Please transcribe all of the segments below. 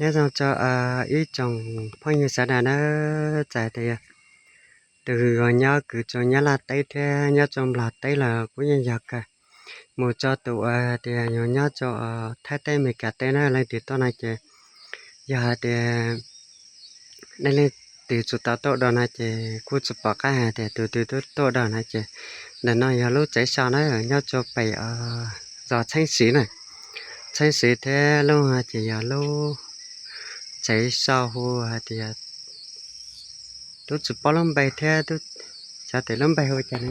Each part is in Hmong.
Nyob zoo rau ib tsoom phooj ywg sawv daws nawb, txawm tias tus uas nyob kws rau Nyab Laj teb thiab nyob rau Nplog teb los kuj yeej yog kawg, mus rau tus uas tias yog nyob rau Thaib teb Amelikas teb na, leej twg tuaj no ces yog hais tias nej leej twg tsis tau tuaj dua no ces kuj tsis pom qab hais tias tus twg twb tuaj dua no ces ntawm no yog lub tsev so na, nyob rau pem zos Txheeb Siv na. Txheeb Siv thiab lub no ces yog lub tsev so hu hais tias, twb tsis paub lub npe thiab, xyov tias lub npe hu cas ne.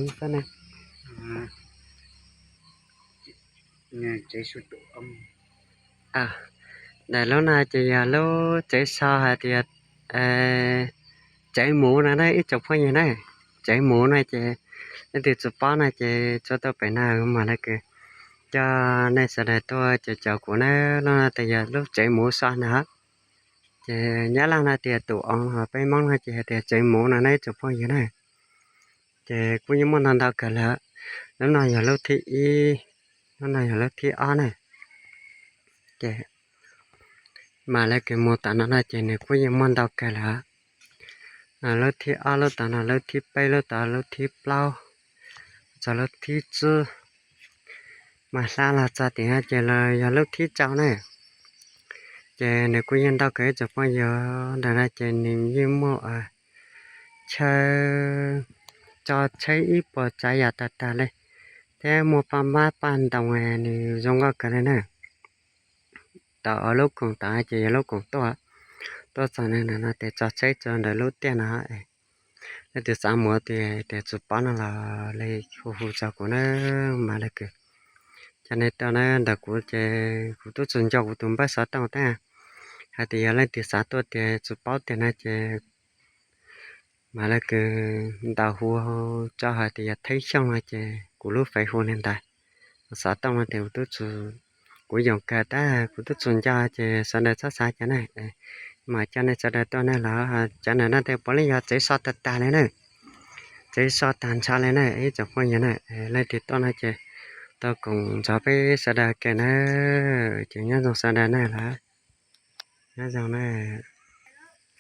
Ntawm lub no ces yog lub tsev so hais tias tsev muv no na ib tsoom phooj ywg na. Tsev muv no ces leej twg tsis paub no ces tsuas tau pem no mas lawv kws coj nej sawv daws tuaj caum caum kuv na. Lub no ces yog lub tsev muv so na. Ces Nyab Laj no tias tủ ống, ho peb Hmoob no ces hais tias tsev muv no na ib tsoom phooj ywg na. Ces kuj yeej muaj ntau ntau kawg lawm. Lub no yog lub thib ib, lub no yog lub thib ob na. Ces mas lawv kws mus tom no no ces nws kuj yeej muaj ntau kawg lawm. Lub thib ob, lub tom no lub thib peb, lub tom lub thib plaub, txog lub thib tsib, mas hla los txog tim no ces los yog lub thib rau na. Ces nws kuj yeej ntau kawg ib tsoom phooj ywg. Ntawm no ces nws yeej muaj chaw tso tsheb ib puas tsav yam tag tag li, thiab muaj paj mab paj ntoos, nws zoo nkauj kawg li na. Tau lub koom tod ces yog lub koom tuaj, tuaj txog ntawm no ces tso tsheb rau ntawm lub tiaj no. Leej twg xav mus tias tsis paub no los li hu hu rau kuv na, mas lawv kws coj nej tuaj na. Ntawm kuv ces kuv twb tsis nco kuv tus npawb xov tooj thiab, hais tias yog leej twg xav tuaj tias tsis paub tiag no ces mas lawv kws ntaus hu rau hais tias yog Theeb Xyooj no ces kuv lub fev hu li ntawd. Xov tooj no ces kuv twb tsis, kuv yoom kawg tab kuv twb tsis nco ces sawv daws txhob xav cas na. Mas coj nej sawv daws tuaj na los cov ntawm no ces puav leej yog tsev so tag tag li na. Tsev so tag nrho li na ib tsoom phooj ywg na. Leej twg tuaj no ces tau koom nrog peb sawv daws kawm na. Ces nyob zoo sawv daws na los nyob zoo na.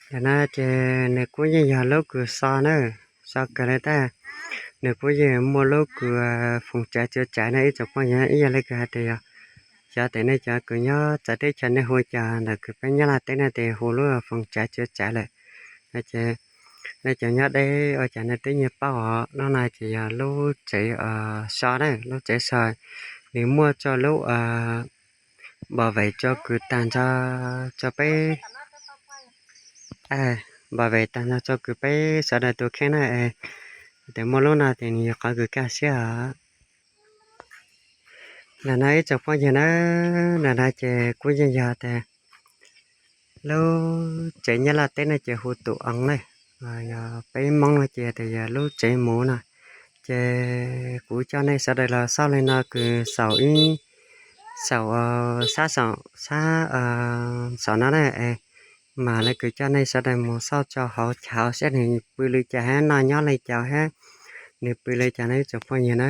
Ntawm no ces nws kuj yeej yog lub kws so na, so kawg li tab nws kuj yeej muaj lub kws foom tsav tsua tsaiv na ib tsoom phooj ywg, ib yam li kws hais tias yog, xyov tias nej cov kws nyob txawv teb chaws nej hu cas, ntawm kws peb Nyab Laj teb no ces hu lub foom tsav tsua tsaiv lawm. No ces nej cov nyob deb ua cas nej twb yeej paub os, lub no ces yog lub tsev so na, lub tsev so nws muaj rau lub bảo vệ rau kws tag nrho, rau peb, bảo vệ tag nrho rau kws peb sawv daws tus kheej na. Tias muaj lub no ces nws yog qhov kws kaj siab os. Ntawm no ib tsoom phooj ywg na, ntawm no ces kuj yeej yog tias lub tsev Nyab Laj teb no ces hu tủ ống na, yog peb Hmoob no ces tias yog lub tsev muv no. Ces kuv coj nej sawv daws los xauj li no kws xaum ib, xaum sab, sab saum no na, mas lawv kws coj nej sawv daws mus xauj rau hauv chav saib nws pw li cas hab noj nyob li cas hab, nws pw li cas na ib tsoom phooj ywg na.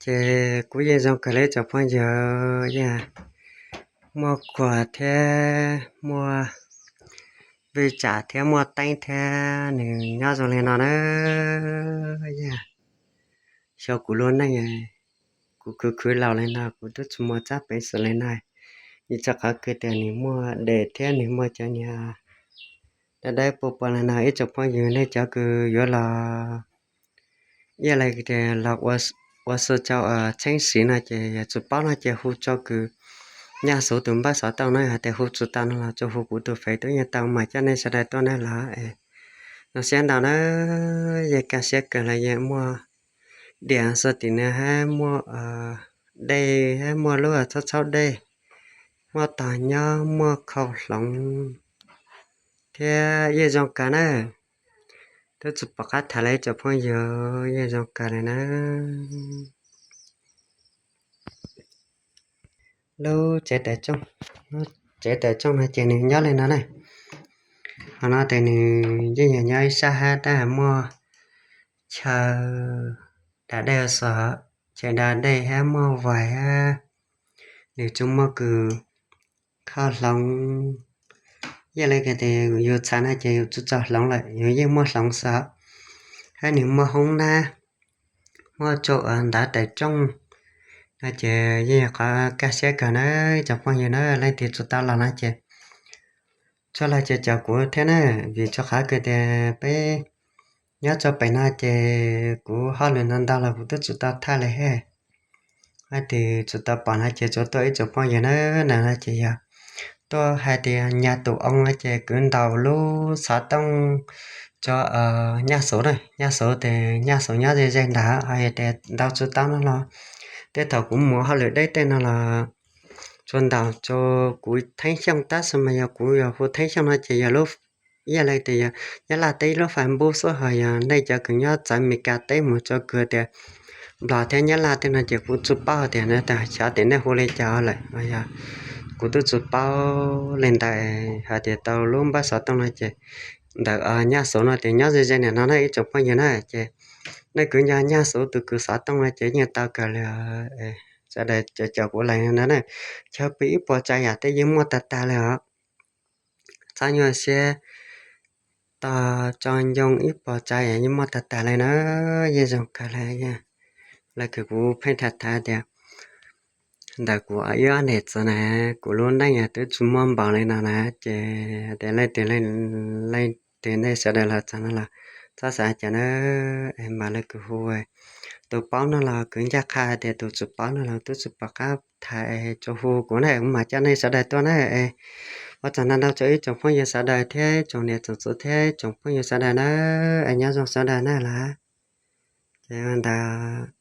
Ces kuj yeej zoo kawg li ib tsoom phooj ywg, yeej muaj khuam thiab muaj vij tsam thiab muaj teeb thiab nws nyob zoo li no na. Yog xyov kuv lub neej, kuv khwv khwv laus li no kuv twb tsis muaj tsab peev xwm li no, vim rau qhov kws tias nws muaj des thiab nws muaj cov niag dawb dawb puas puas li no ib tsoom phooj ywg, nej cov kws yuav los, ib yam li tias los ua si rau Txheeb Siv no ces yog tsis paub no ces hu rau kws Nyaj Xuv tus npawb xov tooj na, hais tias hu tsis tau no los tsuas hu kuv tus fev twb yeej tau, mas coj nej sawv daws tuaj na los. Zoo siab ntau na, yeej kaj siab kawg los yeej muaj diam xwb tim no hab muaj dej hab muaj lub txhaub txhaub dej, muaj tog nyob muaj khau hloov thiab yeej zoo kawg na. Twb tsis pom qab tham li ib tsoom phooj ywg, yeej zoo kawg li na. Lub tsev taws tsooj, lub tsev taws tsooj no ces nws nyob li no na. Qhov no ces nws yeej yog nyob ib sab hab tab muaj chaw da dej xwb, chaw da dej hab muaj vais hab, nws tsuas muaj kws kho hloov. Yeej li tias yus txhav no ces yus tsis txaus hloov lawm, yus yeej muaj hloov xwb, hab nws muaj hoob nab, muaj tsau ntawv daim rooj no ces yeej yog qhov kaj siab kawg na. Cov phooj ywg na, leej twg tsis tau los no ces tsuas los ces caum kuv thiab na, vim rua qhov kws tias peb nyob rua pem no ces kuv hauj lwm ntau ntau los kuv twb tsis tau thaij li hab. Leej twg tsis tau pom no ces tsuas tuaj ib tsoom phooj ywg na, na no ces yog tuaj hais tias nyag tus oo no ces kwv ntaus lub xov tooj rua nyaj xuv na, nyaj xuv tes nyaj xuv nyob ze ze ntawd, ho yog tias ntaus tsis tau no los tej thaum kuv mus hauj lwm deb tej no los tsuas ntaus rua kuv Theeb Xyooj tab sis mas yog kuv yog hu Theeb Xyooj no ces yog lub, ib yam li tias yog Nyab Laj teb lub Facebook xwb, ho yog nej cov kws nyob txawv Meskas teb mus rua kws tias Nplog thiab Nyab Laj tej no ces kuv tsis paub tias xyov tias nej hu li cas lawm, yog kuv twb tsis paub li ntawd. Hais tias tau lub npawb xov tooj no ces ntawm nyaj xuv no ces nyob ze ze niam no na ib tsoom phooj ywg na, ces nej kwv nyob nyaj xuv tus kws xov tooj no ces yeej tau kawg li. Sawv daws caum kuv lawm no na, chaw pw ib puas tsav yam tej yeej muaj tag tag li os. Txhob nyuaj siab, tog tso ncoo ib puas tsav yam yeej muaj tag tag li na, yeej zoo kawg li. Lawv kws kuv pheej tham tham tias ntawm kuv ib ob niam txiv na, kuv lub neej twb tsis muaj npaum li no na, ces tias leej twg, leej twg nej sawv daws los txog no los txhob xav cas na, mas lawv kws hu tus paub no los kwv ncaj qha tias tus tsis paub no los twb tsis pom qab tham, tsuas hu kuv na, kuv mam coj nej sawv daws tuaj na. Ua tsaug ntau ntau rau ib tsoom phooj ywg sawv daws thiab tsoom niam tsoom txiv thiab tsoom phooj ywg sawv daws na, es nyob zoo sawv daws na lawm. Ces ntawd